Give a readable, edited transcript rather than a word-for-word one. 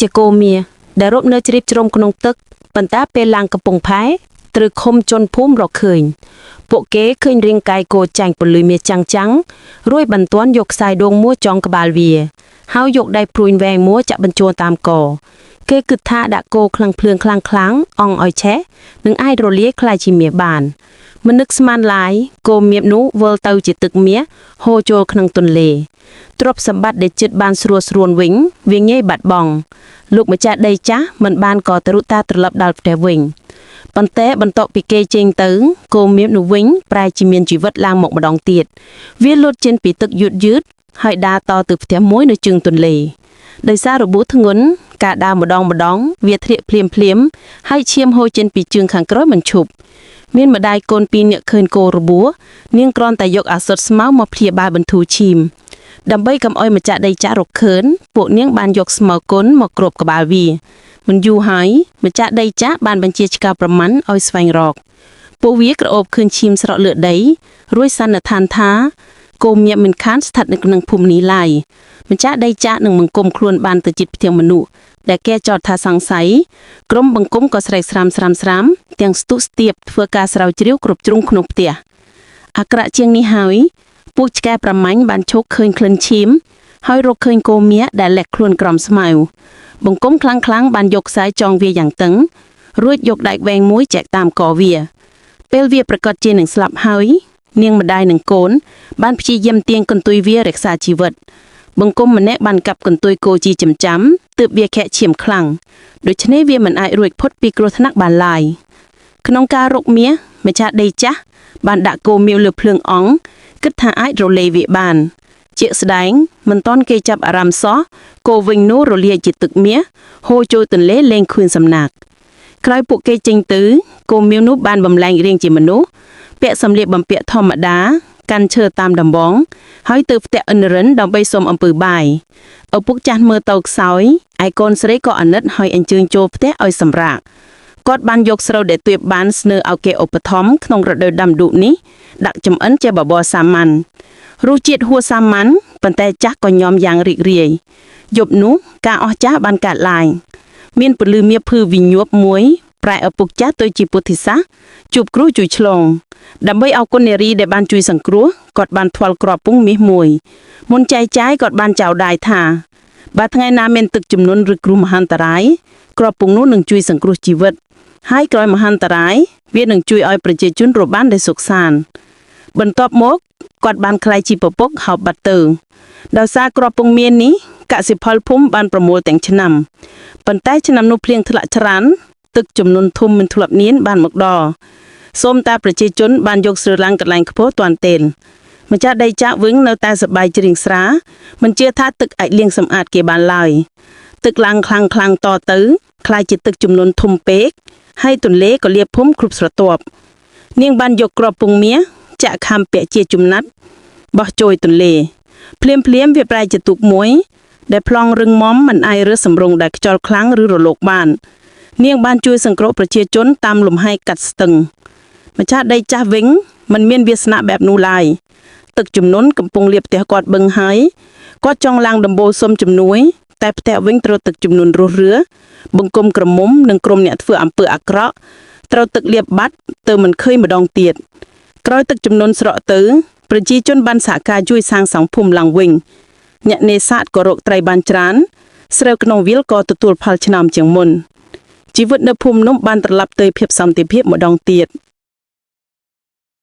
ជាគោមាសដែលរត់នៅជ្រាបជ្រុំក្នុងទឹកប៉ុន្តែពេលឡើងកំពង់ផែត្រូវឃុំជន់ភូមិរកឃើញពួកគេឃើញរាងកាយគោចាញ់ពលុយមាសចាំងចាំងរួយបន្ទាន់យកខ្សែដួងមួចងក្បាលវាហើយយកដៃព្រួញវែងមួចាក់បញ្ចូលតាមកគេគិតថាដាក់គោខ្លាំងភ្លើងខ្លាំងខ្លាំងអងឲ្យឆេះនឹងអាចរលាយក្លាយជាមាសបានមិននឹកស្មានឡាយគោមៀបនោះវិលទៅជាទឹកមាសហូរចូលក្នុងទន្លេទ្រព្យសម្បត្តិដែលចិត្តបានស្រួលស្រួនវិញវាងាយបាត់បង់លោកម្ចាស់ដីចាស់មិនបានក៏ទ្រុតាត្រឡប់ដល់ផ្ទះវិញប៉ុន្តែបន្ទាប់ពីគេចេញទៅគោមៀបនោះវិញប្រែជាមានជីវិតឡើងមកម្ដងទៀតវាលូតចេញពីទឹកយឺតយឺតហើយដើរតទៅផ្ទះមួយនៅជើងទន្លេដោយសាររបួសធ្ងន់ការដើរម្ដងម្ដងវាធ្លាក់ភ្លាមភ្លាមហើយឈាមហូរចេញពីជើងខាងក្រោយមិនឈប់មានម្ដាយកូនពីរនាក់ឃើញគោរបួសនាងគ្រាន់តែយកអាសុតស្មៅមកព្យាបាលបន្ធូរឈាមដើម្បីកុំឲ្យម្ចាស់ដីចាក់រកឃើញពួកនាងបានយកស្មៅគុណមកគ្របក្បាលវាមិនយូរហើយម្ចាស់ដីចាក់បានបញ្ជាឆ្កែប្រមាណឲ្យស្វែងរកពួកវាក្រអូបឃើញឈាមស្រក់លើដីរួចសន្និដ្ឋានថាគោមញាប់មិនខានស្ថិតនៅក្នុងភូមិនេះឡើយម្ចាស់ដីចាក់នឹងមង្គមខ្លួនបានទៅជិតផ្ទាំងមនុស្សដែលគេចោទថាសង្ស័យក្រុមបង្គំក៏ស្រែកស្រាមស្រាមស្រាមទាំងស្ទុះស្ទាបធ្វើការស្រាវជ្រាវគ្រប់ជ្រុងក្នុងផ្ទះអាក្រក់ជាងនេះហើយពួកឆ្កែប្រមាញ់បានឈោកឃើញក្លិនឈាមហើយរកឃើញគោមៀដែលលាក់ខ្លួនក្រោមស្មៅបង្គំខ្លាំងខ្លាំងៗបានយកខ្សែចងវាយ៉ាងតឹងរួចយកដែកវែងមួយចែកតាមកវា ពេលវាប្រកាសជានឹងស្លាប់ហើយនាងម្ដាយនិងកូនបានព្យាយាមទាញកន្ទុយវារក្សាជីវិតបង្គំម្នាក់បានកាប់កន្ទុយគោជាចំចាំទើបវាខាក់ឈាមខ្លាំងដូច្នេះវាមិនអាចរួចផុតពីគ្រោះថ្នាក់បានឡើយក្នុងការរកមាសម្ចាស់ដីចាស់បានដាក់គោមៀវលើភ្លើងអង្សគិតថាអាចរលាយវាបាន ជាក់ស្ដែងមិនតន់គេចាប់អារម្មណ៍សោះគោវិញនោះរលាយជាទឹកមាសហូរចូលទន្លេលែងឃើញសំណាក់ក្រោយពួកគេចេញទៅគោមៀវនោះបានបំលែងរាងជាមនុស្សពាក់សម្លៀកបំពាក់ធម្មតាកាន់ឈើតាមដំបងហើយទៅផ្ទះអិនរិនដើម្បីសុំអំពើបាយឪពុកចាស់មើលទៅខ្សោយឯកូនស្រីក៏អាណិតហើយអញ្ជើញចូលផ្ទះឲ្យសម្រាកគាត់បានយកស្រូវដែលទួបបានស្នើឲ្យគេឧបត្ថម្ភក្នុងរដូវដាំដុនេះដាក់ចំអិនជាបបរសាមញ្ញរសជាតិហួសសាមញ្ញប៉ុន្តែចាស់ក៏ញោមយ៉ាងរីករាយយប់នោះការអស់ចាស់បានកើតឡើងមានពលឺមៀភឺវិញាប់មួយ ប្រែឪពុកចាស់ទៅជាពុទ្ធិសាសជួបគ្រូជួយឆ្លងដើម្បីអរគុណនារីដែលបានជួយសង្គ្រោះគាត់បានថ្វាល់គ្រាប់ពងមាសមួយមុនចែកចាយគាត់បានចោទដៃថាបើថ្ងៃណាមានទឹកជំនន់ឬគ្រោះមហន្តរាយគ្រាប់ពងនោះនឹងជួយសង្គ្រោះជីវិតហើយក្រោយមហន្តរាយវានឹងជួយឲ្យប្រជាជនរស់បានដោយសុខសាន្តបន្ទាប់មកគាត់បានក្លាយជាពពកហោបបាត់ទៅដោយសារគ្រាប់ពងមាសនេះកសិផលភូមិបានប្រមូលទាំងឆ្នាំប៉ុន្តែឆ្នាំនោះភ្លៀងធ្លាក់ច្រើនទឹកចំនួនធំមិនធ្លាប់មានបានមកដល់សូមតាប្រជាជនបានយកស្រូវឡើងកន្លែងខ្ពស់ទាន់ទេនម្ចាស់ដីចាក់វិញនៅតែសប្បាយច្រៀងស្រាមិនជឿថាទឹកអាចលាងសម្អាតគេបានឡើយទឹកឡើងខ្លាំងខ្លាំងតទៅក្លាយជាទឹកចំនួនធំពេកហើយទន្លេក៏លាបភូមិគ្រប់ស្រទាប់នាងបានយកគ្រាប់ពងមាសចាក់ខំពាក់ជាចំណាត់បោះចូលទន្លេភ្លាមភ្លាមវាប្រែជាទូកមួយដែលប្លង់រឹងមាំមិនអាចរើសសម្រុងដែលខ្យល់ខ្លាំងឬរលកបាន នាងបានជួយសង្គ្រោះប្រជាជនតាមលំហែកាត់ស្ទឹងម្ចាស់ដីចាស់វិញមិនមានវាសនាបែបនោះឡើយទឹកជំនន់កំពុងលាបផ្ទះគាត់បឹងហើយគាត់ចង់ឡើងដំបូលសុំជំនួយតែផ្ទះវិញត្រូវទឹកជំនន់រុះរើបង្គំក្រមុំនិងក្រុមអ្នកធ្វើអំពើអាក្រក់ត្រូវទឹកលាបបាត់ទៅមិនឃើញម្ដងទៀតក្រោយទឹកជំនន់ស្រកទៅប្រជាជនបានសហការជួយសាងសង់ភូមិឡើងវិញអ្នកនេសាទក៏រកត្រីបានច្រើនស្រូវក្នុងវាលក៏ទទួលផលឆ្នាំជាងមុន ជីវិតនៅភូមិនោះបានត្រឡប់ទៅភាពសន្តិភាពម្ដងទៀត។